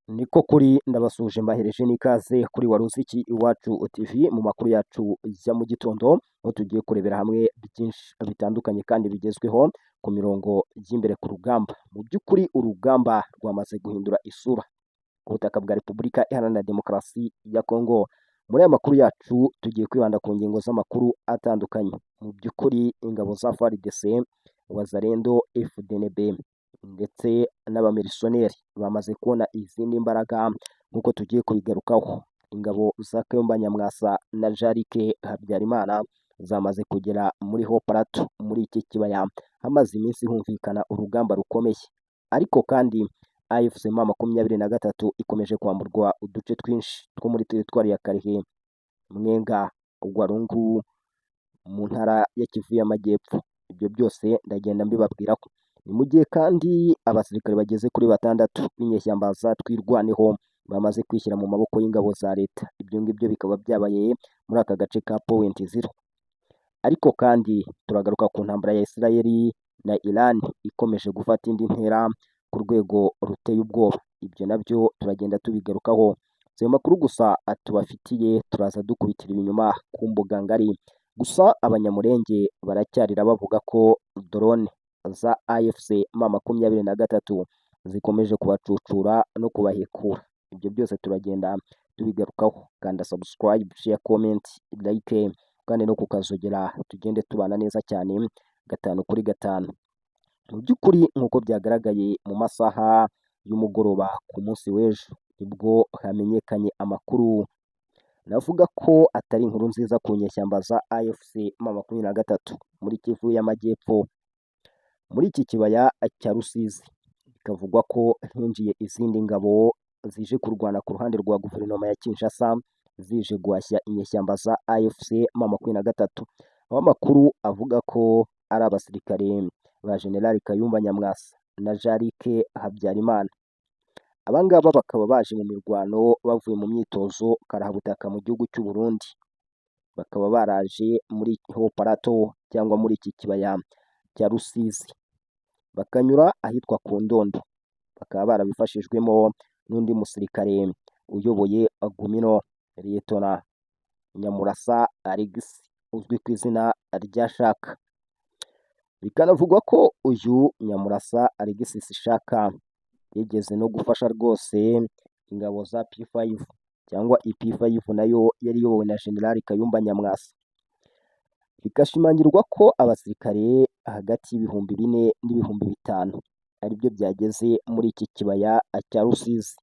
Niko kuri, ndabasuhuje, mbahereje n'ikaze kuri Waruziki Iwacu TV mu makuru yacu ya mu gitondo, aho tugiye kurebera hamwe byinshi bitandukanye kandi bigezweho ku mirongo y'imbere ku rugamba. Mu by'ukuri urugamba rwamaze guhindura isura ku butaka bwa Repubulika Iharanira Demokarasi ya Kongo. Muri aya makuru yacu tugiye kwibanda ku ngingo z'amakuru atandukanye. Mu by'ukuri ingabo za FARDC, Wazalendo, FDNB ndetse n'abamerisoneri bamaze kubona izindi mbaraga nk'uko tugiye kubigarukaho. Ingabo za Kayumba Nyamwasa na Jarike Habyarimana zamaze kugera muri Haut Plateau, muri iki kibaya hamaze iminsi humvikana urugamba rukomeye. Ariko kandi AFC M23 ikomeje kwamburwa uduce twinshi two muri teritwari ya Kalehe, Mwenga, Walungu mu ntara ya Kivu y'Amajyepfo. Ibyo byose ndagenda mbibabwira ko ni mu gihe kandi abasirikare bageze kuri batandatu b'inyeshyamba za Twirwaneho bamaze kwishyira mu maboko y'ingabo za leta. Ibyo ngibyo bikaba byabaye muri aka gace ka Point Zero. Ariko kandi turagaruka ku ntambara ya Israel na Iran ikomeje gufata indi ntera ku rwego ruteye ubwoba. Ibyo nabyo turagenda tubigarukaho. Si ayo makuru gusa tubafitiye, turaza dukubitira ibinyuma ku mbuga ngari. Gusa Abanyamurenge baracyarira bavuga ko drone za AFC M23 zikomeje kubacucura no kubahekura. Ibyo byose turagenda tubigarukaho. Kanda subscribe, share, comment, like kandi no kukazogera, tugende tubana neza cyane gatanu kuri gatanu. Mu by'ukuri nk'uko byagaragaye mu masaha y'umugoroba ku munsi w'ejo, nibwo hamenyekanye amakuru navuga ko atari inkuru nziza ku nyeshyamba za AFC M23 muri Kivu y'Amajyepfo, muri iki kibaya cya Rusizi. Bikavugwa ko hinjiye izindi ngabo zije kurwana ku ruhande rwa guverinoma ya Kinshasa, zije guhashya inyeshyamba za AFC M23, aho amakuru avuga ko ari abasirikare ba General Kayumba Nyamwasa na Jarike Habyarimana. Aba ngaba bakaba baje mu mirwano bavuye mu myitozo karahabutaka mu gihugu cy'u Burundi, bakaba baraje muri Haut Plateau cyangwa muri iki kibaya cya Rusizi, bakanyura ahitwa ku Ndondo, bakaba barabifashijwemo n'undi musirikare uyoboye Gumino, Liyetona Nyamurasa Alex uzwi ku izina rya Shaka. Bikanavugwa ko uyu Nyamurasa Alexis Shaka yigeze no gufasha rwose ingabo za P5 cyangwa EP5, nayo yari iyobowe na General Kayumba Nyamwasa. Bigashimangirwa ko abasirikare hagati y'4,000 n'5,000 aribyo byageze muri iki kibaya cya Rusizi,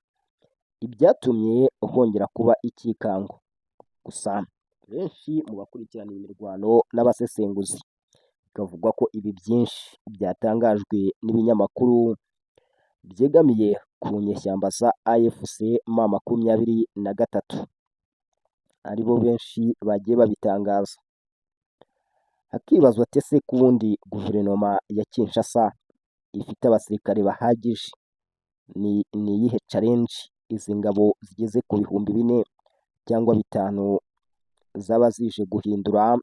ibyatumye hongera kuba ikikango. Gusa benshi mu bakurikirana iyi mirwano n'abasesenguzi bikavugwa ko ibi byinshi byatangajwe n'ibinyamakuru byegamiye ku nyeshyamba za AFC M23, aribo benshi bagiye babitangaza. Hakibazwa ati: ese ko ubundi guverinoma ya Kinshasa ifite abasirikare bahagije, ni iyihe challenge izi ngabo zigeze ku 4,000 cyangwa 5,000 zaba zije guhindura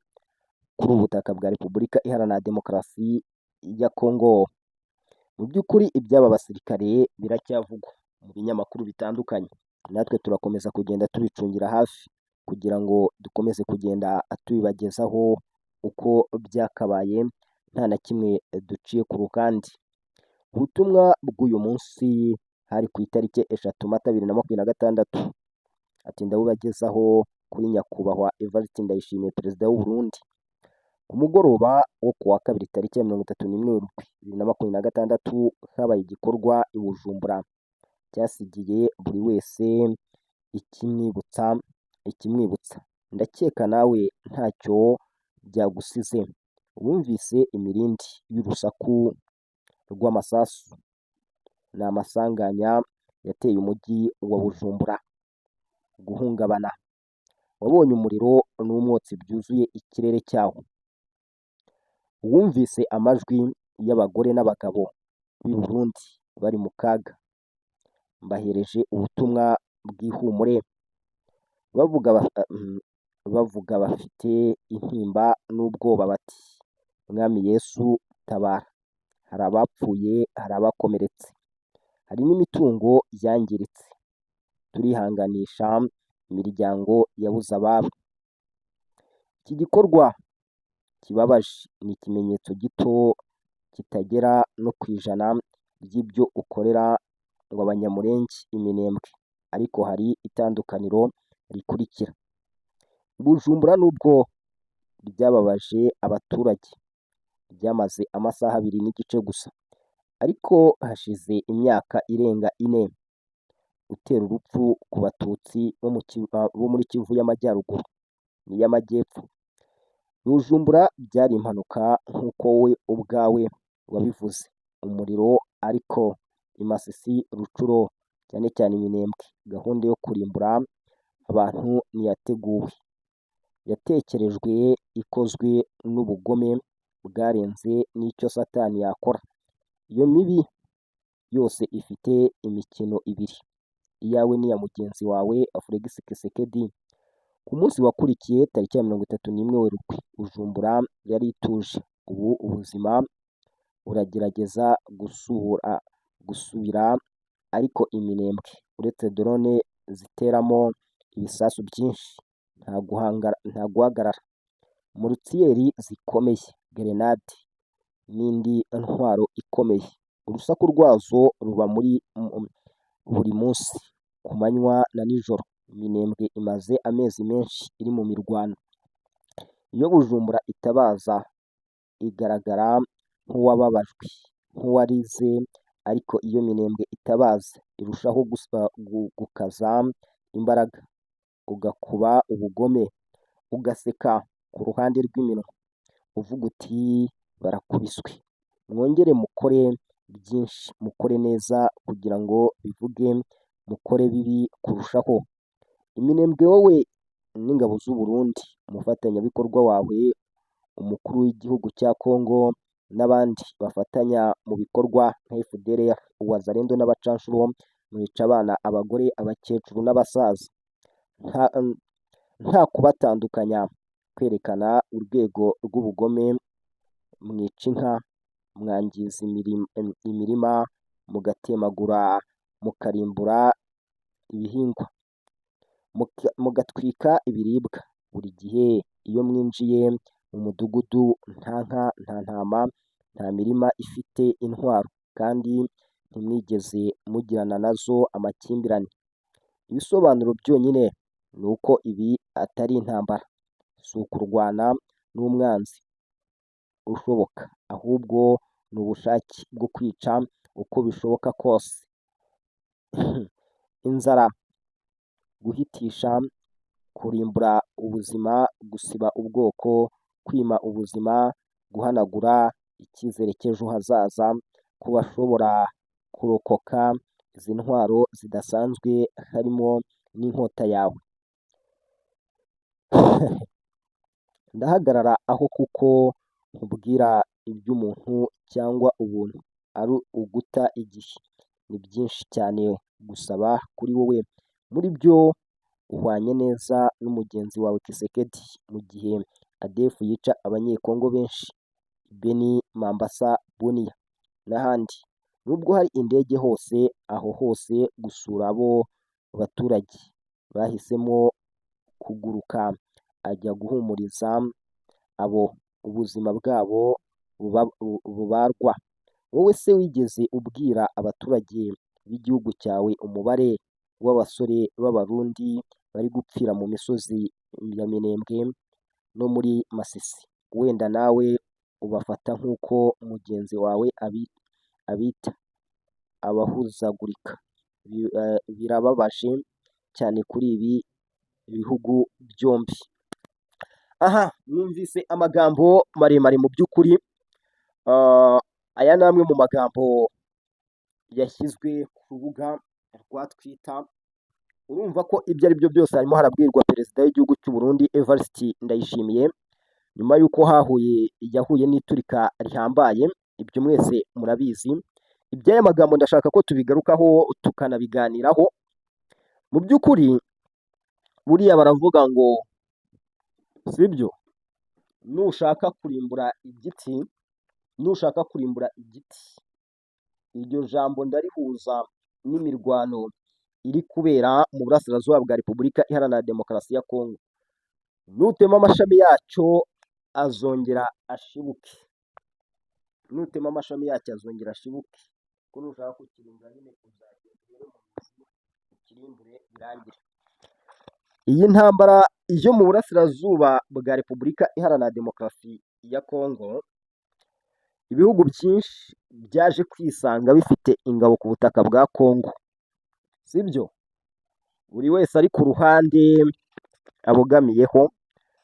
kuri ubu butaka bwa Repubulika Iharanira Demokarasi ya Kongo? Mu by'ukuri iby'aba basirikare biracyavugwa mu binyamakuru bitandukanye, natwe turakomeza kugenda tubicungira hafi kugira ngo dukomeze kugenda tubibagezaho uko byakabaye, nta na kimwe duciye ku ruhande. Ubutumwa bw'uyu munsi, hari ku itariki 3 Mata 2026, ati: "Ndabubagezaho kuri nyakubahwa Evariste Ndayishimiye, perezida w'u Burundi. Ku mugoroba wo ku wa kabiri tariki ya 31 Werurwe 2026, habaye igikorwa i Bujumbura cyasigiye buri wese ikimwibutsa. Ndakeka nawe ntacyo byagusize. Wumvise imirindi y'urusaku rw'amasasu. Ni amasanganya yateye umujyi wa Bujumbura guhungabana. Wabonye umuriro n'umwotsi byuzuye ikirere cyawo. Wumvise amajwi y'abagore n'abagabo b'i Burundi bari mu kaga. Mbahereje ubutumwa bw'ihumure, bavuga bafite intimba n'ubwoba bati: Mwami Yesu tabara. Hari abapfuye, hari abakomeretse, hari n'imitungo yangiritse." Turihanganisha imiryango yabuze ababo. Iki gikorwa kibabaje ni ikimenyetso gito kitagera no ku ijana ry'ibyo ukorera ngo Abanyamulenge iminembwe, ariko hari itandukaniro rikurikira. Bujumbura, nubwo ryababaje abaturage, ryamaze amasaha 2.5 gusa, ariko hashize imyaka irenga 4 utera urupfu ku Batutsi bo muri Kivu y'Amajyaruguru n'iy'Amajyepfo. Bujumbura byari impanuka nk'uko wowe ubwawe wabivuze, umuriro, ariko i Masisi, Rucuro, cyane cyane Minembwe, gahunda yo kurimbura abantu ntiyateguwe, yatekerejwe, ikozwe n'ubugome bwarenze n'icyo Satani yakora. Iyo mibi yose ifite imikino ibiri, iyawe n'iya mugenzi wawe Felix Tshisekedi. Ku munsi wakurikiye, tariki ya 31 Werurwe, Bujumbura yari ituje. Ubu ubuzima buragerageza gusubira, ariko iminembwe, uretse drone ziteramo ibisasu byinshi nta guhagarara, mortier zikomeye, grenade n'indi ntwaro ikomeye, urusaku rwazo ruba muri buri munsi, ku manywa na nijoro. Minembwe imaze amezi menshi iri mu mirwano. Iyo Bujumbura itabaza, igaragara nk'uwababajwe, nk'uwarize, ariko iyo Minembwe itabaza, irushaho gukaza imbaraga, ugakuba ubugome, ugaseka ku ruhande rw'iminwa, uvuga uti barakubiswe, mwongere mukore byinshi, mukore neza kugira ngo bivuge, mukore bibi kurushaho. Iminembwe, wowe n'ingabo z'u Burundi, umufatanyabikorwa wawe, umukuru w'igihugu cya Congo n'abandi bafatanya mu bikorwa nka FDLR, Wazalendo n'abacanshuro, mwica abana, abagore, abakecuru n'abasaza nta kubatandukanya, kwerekana urwego rw'ubugome. Mwica inka, mwangiza imirima, mugatemagura, mukarimbura ibihingwa, mugatwika ibiribwa. Buri gihe iyo mwinjiye mu mudugudu, nta nka, nta ntama, nta mirima ifite intwaro, kandi ntimwigeze mugirana nazo amakimbirane. Ibisobanuro byonyine ni uko ibi atari intambara, si ukurwana n'umwanzi ushoboka, ahubwo ni ubushake bwo kwica uko bishoboka kose. Inzara, guhitisha, kurimbura ubuzima, gusiba ubwoko, kwima ubuzima, guhanagura icyizere cy'ejo hazaza ku bashobora kurokoka izi ntwaro zidasanzwe, harimo n'inkota yawe. Ndahagarara aho kuko nkubwira iby'umuntu cyangwa ubuntu ari uguta igihe. Ni byinshi cyane gusaba kuri wowe, muri byo uhwanye neza n'umugenzi wawe Tshisekedi, mu gihe ADF yica Abanyekongo benshi Beni, Mambasa, Bunia n'ahandi. Nubwo hari indege hose, aho hose gusura abo baturage, bahisemo kuguruka ajya guhumuriza abo ubuzima bwabo bubarwa. Wowe se wigeze ubwira abaturage b'igihugu cyawe umubare w'abasore b'Abarundi bari gupfira mu misozi ya Minembwe no muri Masisi? Wenda nawe ubafata nk'uko mugenzi wawe abita abahuzagurika. Birababaje cyane kuri ibi bihugu byombi. Aha mwumvise amagambo maremare. Mu by'ukuri aya ni amwe mu magambo yashyizwe ku rubuga rwa Twitter. Urumva ko ibyo ari byo byose harimo harabwirwa perezida w'igihugu cy'u Burundi Evariste Ndayishimiye, nyuma y'uko hahuye yahuye n'iturika rihambaye. Ibyo mwese murabizi. Iby'aya magambo ndashaka ko tubigarukaho, tukanabiganiraho. Mu by'ukuri buriya baravuga ngo sibyo, nushaka kurimbura igiti, nushaka kurimbura igiti, iryo jambo ndarihuza n'imirwano. iri kubera mu burasirazuba bwa Repubulika Iharanira Demokarasi ya Kongo. Nutema amashami yacyo azongera ashibuke, nutema amashami yacyo azongera ashibuke, kuko nushaka kukirimbura nyine uzagenda uhere mu mizi ukirimbure birangire. Iyi ntambara yo mu burasirazuba bwa Repubulika Iharanira Demokarasi ya Kongo, ibihugu byinshi byaje kwisanga bifite ingabo ku butaka bwa Kongo, sibyo? Buri wese ari ku ruhande abogamiyeho,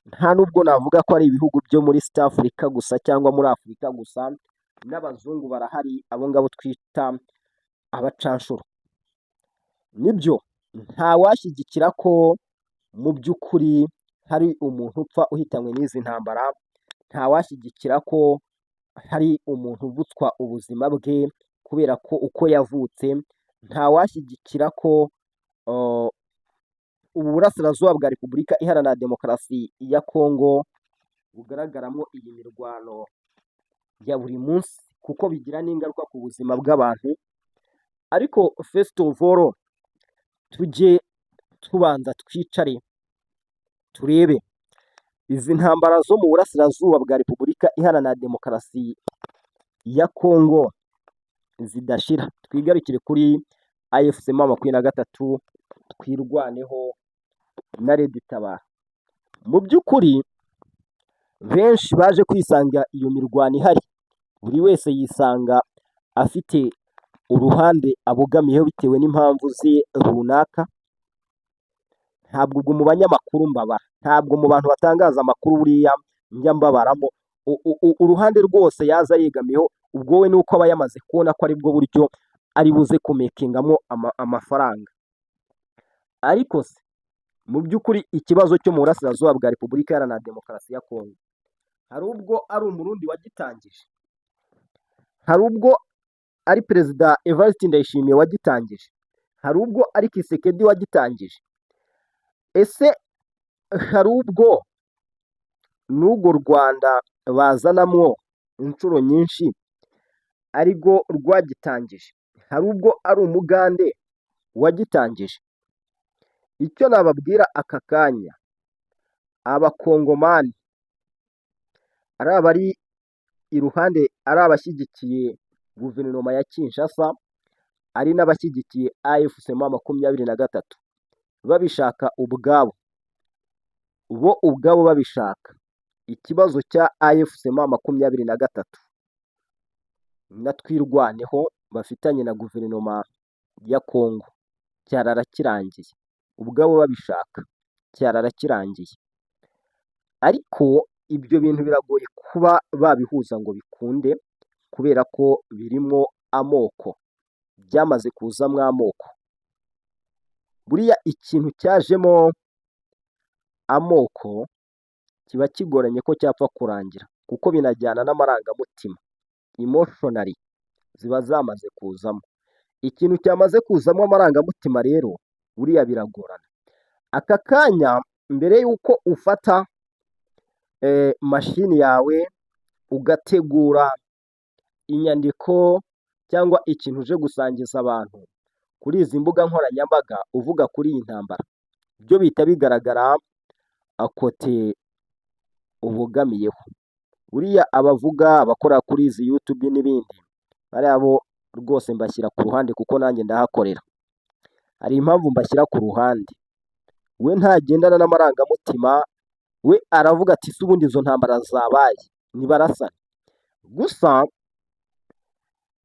nta nubwo navuga ko ari ibihugu byo muri East Africa gusa cyangwa muri Afurika gusa, n'abazungu barahari, abo ngabo twita abacanshuro. Nibyo, ntawashyigikira ko mu by'ukuri hari umuntu upfa uhitanywe n'izi ntambara, ntawashyigikira ko hari umuntu uvutswa ubuzima bwe kubera ko uko yavutse, ntawashyigikira ko ubu burasirazuba bwa Repubulika Iharanira Demokarasi ya Kongo bugaragaramo iyi mirwano ya buri munsi, kuko bigira n'ingaruka ku buzima bw'abantu. Ariko first of all, tujye tubanza twicare turebe izi ntambara zo mu burasirazuba bwa Repubulika Iharanira Demokarasi ya Kongo zidashira. Twigarukire kuri AFC M23, Twirwaneho na Red Tabara. Mu by'ukuri benshi baje kwisanga iyo mirwano ihari, buri wese yisanga afite uruhande abogamiyeho bitewe n'impamvu ze runaka. Ntabwo ubwo mu banyamakuru mbabara, ntabwo mu bantu batangaza amakuru buriya njya mbabaramo. Uruhande rwose yaza yegamiyeho, ubwo we nuko aba yamaze kubona ko aribwo buryo ari buze kumakingamo amafaranga. Ariko se mu by'ukuri ikibazo cyo mu burasirazuba bwa Repubulika Iharanira Demokarasi ya Kongo, hari ubwo ari Umurundi wagitangije? Hari ubwo ari Perezida Evariste Ndayishimiye wagitangije? Hari ubwo ari Tshisekedi wagitangije? Ese hari ubwo n'urwo Rwanda bazanamwo inshuro nyinshi ari rwo rwagitangije? Hari ubwo ari Umugande wagitangije? Icyo nababwira aka kanya, Abakongomani, ari abari iruhande, ari abashyigikiye guverinoma ya Kinshasa, ari n'abashyigikiye AFC M23, babishaka ubwabo, bo ubwabo babishaka, ikibazo cya AFC M23 na Twirwaneho bafitanye na guverinoma ya Kongo cyarara kirangiye, ubwabo babishaka cyarara kirangiye. Ariko ibyo bintu biragoye kuba babihuza ngo bikunde, kubera ko birimo amoko, byamaze kuzamo amoko. Buriya ikintu cyajemo amoko kiba kigoranye ko cyapfa kurangira, kuko binajyana n'amarangamutima, emotionally ziba zamaze kuzamo. Ikintu cyamaze kuzamo amarangamutima rero buriya biragorana. Aka kanya mbere y'uko ufata mashini yawe ugategura inyandiko cyangwa ikintu uje gusangiza abantu kuri izi mbuga nkoranyambaga uvuga kuri iyi ntambara, byo bihita bigaragara côté ubogamiyeho. Buriya abavuga, abakora kuri izi YouTube n'ibindi, bariya bo rwose mbashyira ku ruhande kuko nanjye ndahakorera. Hari impamvu mbashyira ku ruhande, we ntagendana n'amarangamutima, we aravuga ati: "Se ubundi izo ntambara zabaye nibarasane." Gusa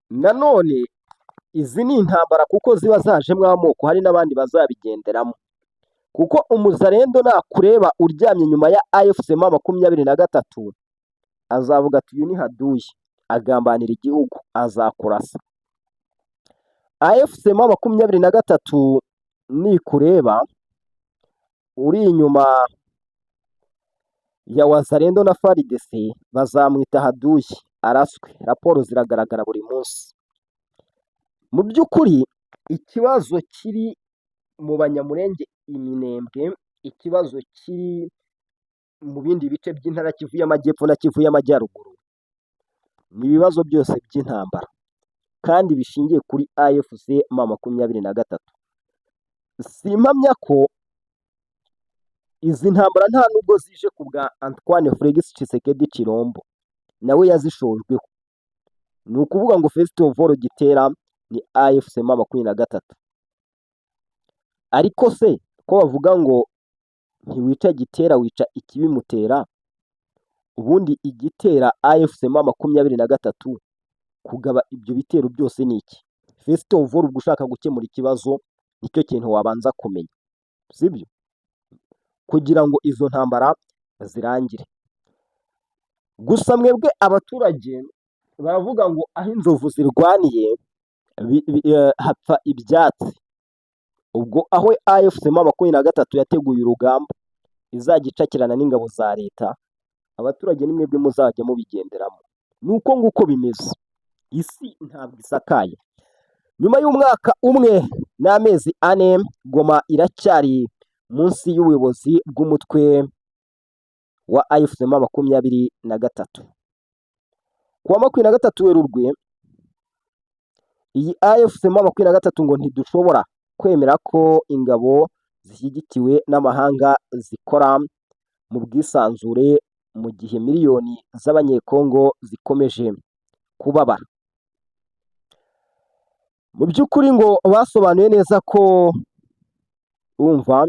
nanone izi ni intambara kuko ziba zajemo amoko, hari n'abandi bazabigenderamo, kuko umuzarendo nakureba uryamye inyuma ya AFC M23 azavuga ati: "Uyu ni haduyi, agambanira igihugu," azakurasa. AFC M23 nikureba uri inyuma ya Wazalendo na FARDC bazamwita haduyi, araswe. Raporo ziragaragara buri munsi. Mu by'ukuri ikibazo kiri mu Banyamulenge i Minembwe, ikibazo kiri mu bindi bice by'intara Kivu y'Amajyepfo na Kivu y'Amajyaruguru, ni ibibazo byose by'intambara kandi bishingiye kuri AFC M23. Simpamya ko izi ntambara nta nubwo zije ku bwa Antoine Felix Tshisekedi Tshilombo, nawe yazishojweho. Ni ukuvuga ngo first of all gitera ni AFC M23. Ariko se ko bavuga ngo ntiwica gitera, wica ikibimutera, ubundi igitera AFC M23 kugaba ibyo bitero byose ni iki? First of all, ubwo ushaka gukemura ikibazo, nicyo kintu wabanza kumenya, sibyo? Kugira ngo izo ntambara zirangire. Gusa mwebwe abaturage baravuga ngo aho inzovu zirwaniye hapfa ibyatsi. Ubwo aho AFC M23 yateguye urugamba izajya icakirana n'ingabo za leta, abaturage ni mwebwe muzajya mubigenderamo. Ni uko nguko bimeze, isi ntabwo isakaye. Nyuma y'umwaka umwe n'amezi 4, Goma iracyari munsi y'ubuyobozi bw'umutwe wa AFC M23. Ku wa 23 Werurwe, iyi AFC M23 ngo ntidushobora kwemera ko ingabo zishyigikiwe n'amahanga zikora mu bwisanzure mu gihe miliyoni z'Abanyekongo zikomeje kubabara. Mu by'ukuri ngo basobanuye neza ko umva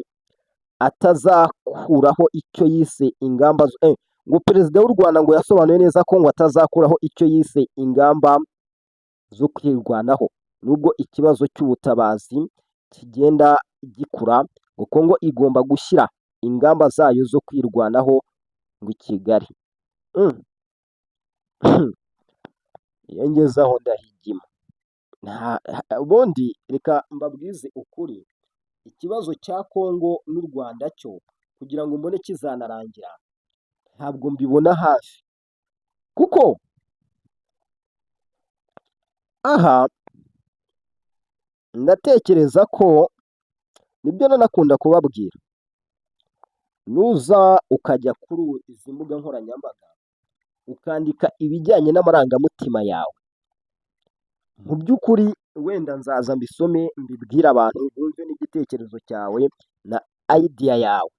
atazakuraho icyo yise ingamba, ngo perezida w'u Rwanda ngo yasobanuye neza ko ngo atazakuraho icyo yise ingamba zo kwirwanaho, nubwo ikibazo cy'ubutabazi kigenda gikura, ngo Kongo igomba gushyira ingamba zayo zo kwirwanaho ngo i Kigali. Iyo ngeze aho ndahigima. Ubundi reka mbabwize ukuri, ikibazo cya Kongo n'u Rwanda cyo kugira ngo mbone kizanarangira ntabwo mbibona hafi, kuko aha ndatekereza ko nibyo nanakunda kubabwira, nuza ukajya kuri izi mbuga nkoranyambaga ukandika ibijyanye n'amarangamutima yawe, mu by'ukuri wenda nzaza mbisome, mbibwire abantu bumve n'igitekerezo cyawe na idea yawe,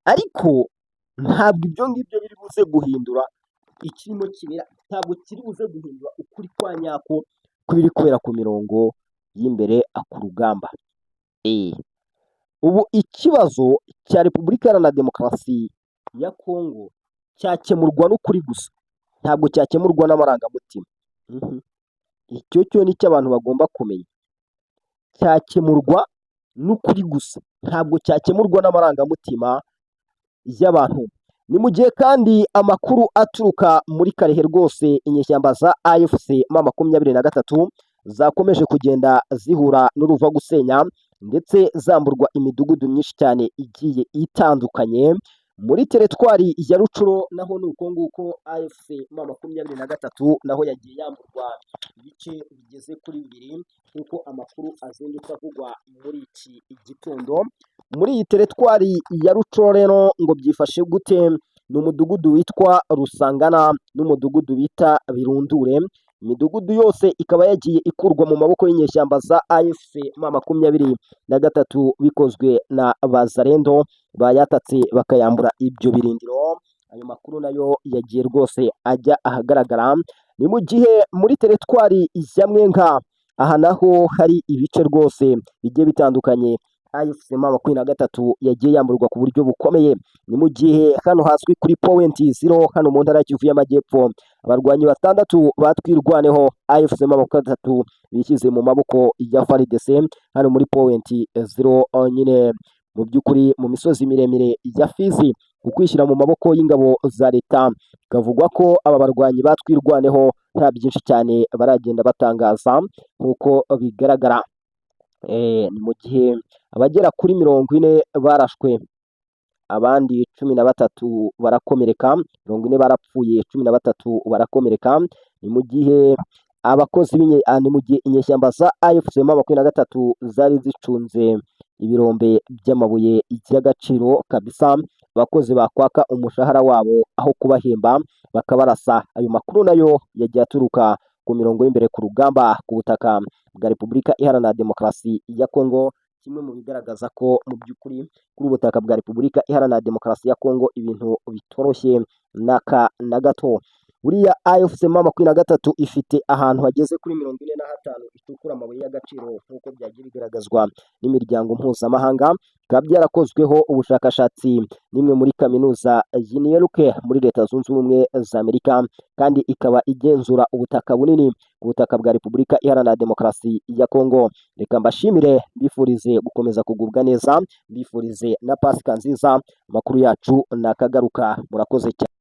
ariko ntabwo ibyo ngibyo biri buze guhindura ikirimo kibera, ntabwo kiri buze guhindura ukuri kwa nyako kw'ibiri kubera ku mirongo y'imbere ku rugamba. Ubu ikibazo cya Repubulika Iharanira Demokarasi ya Kongo cyakemurwa n'ukuri gusa, ntabwo cyakemurwa n'amarangamutima. Icyo cyo nicyo abantu bagomba kumenya, cyakemurwa n'ukuri gusa, ntabwo cyakemurwa n'amarangamutima y'abantu. Ni mu gihe kandi amakuru aturuka muri Kalehe rwose, inyeshyamba za AFC M23 zakomeje kugenda zihura n'uruva gusenya, ndetse zamburwa imidugudu myinshi cyane igiye itandukanye muri teritwari ya Rutshuru. Naho ni uko nguko, AFC M23 naho yagiye yamburwa ibice bigeze kuri bibiri, nk'uko amakuru azindutse avugwa muri iki gitondo. Muri iyi teritwari ya Rutshuru rero ngo byifashe gute? Ni umudugudu witwa Rusangana n'umudugudu bita Birundure. Imidugudu yose ikaba yagiye ikurwa mu maboko y'inyeshyamba za AFC M23, bikozwe na Bazarendo bayatatse bakayambura ibyo birindiro. Ayo makuru nayo yagiye rwose ajya ahagaragara. Ni mu gihe muri teritwari ya Mwenga, aha naho hari ibice rwose bigiye bitandukanye AFC M23 yagiye yamburwa ku buryo bukomeye. Ni mu gihe hano hazwi kuri Point Zero, hano mu ntara ya Kivu y'Amajyepfo, abarwanyi batandatu batwirwaneho AFC M23 bishyize mu maboko ya FARDC hano muri Point Zero nyine, mu by'ukuri mu misozi miremire ya Fizi. Ukwishyira mu maboko y'ingabo za leta, bikavugwa ko aba barwanyi batwirwaneho nta byinshi cyane baragenda batangaza nk'uko bigaragara. Ni mu gihe abagera kuri 40 barashwe, abandi 13 barakomereka. 40 barapfuye, 13 barakomereka. Ni mu gihe abakozi, ni mu gihe inyeshyamba za AFC M23 zari zicunze ibirombe by'amabuye y'agaciro kabisa, abakozi bakwaka umushahara wabo, aho kubahemba bakabarasa. Ayo makuru nayo yagiye aturuka ku mirongo y'imbere ku rugamba ku butaka bwa Repubulika Iharanira Demokarasi ya Kongo. Kimwe mu bigaragaza ko mu by'ukuri kuri ubutaka bwa Repubulika Iharanira Demokarasi ya Kongo ibintu bitoroshye n'aka na gato. Buriya AFC M23 ifite ahantu hageze kuri 45 icukura amabuye y'agaciro, nk'uko byagiye bigaragazwa n'imiryango mpuzamahanga, bikaba byarakozweho ubushakashatsi n'imwe muri kaminuza y'i New York muri Leta Zunze Ubumwe za Amerika, kandi ikaba igenzura ubutaka bunini ku butaka bwa Repubulika Iharanira Demokarasi ya Kongo. Reka mbashimire, mbifurize gukomeza kugubwa neza, mbifurize na Pasika nziza. Amakuru yacu nakagaruka, murakoze cyane.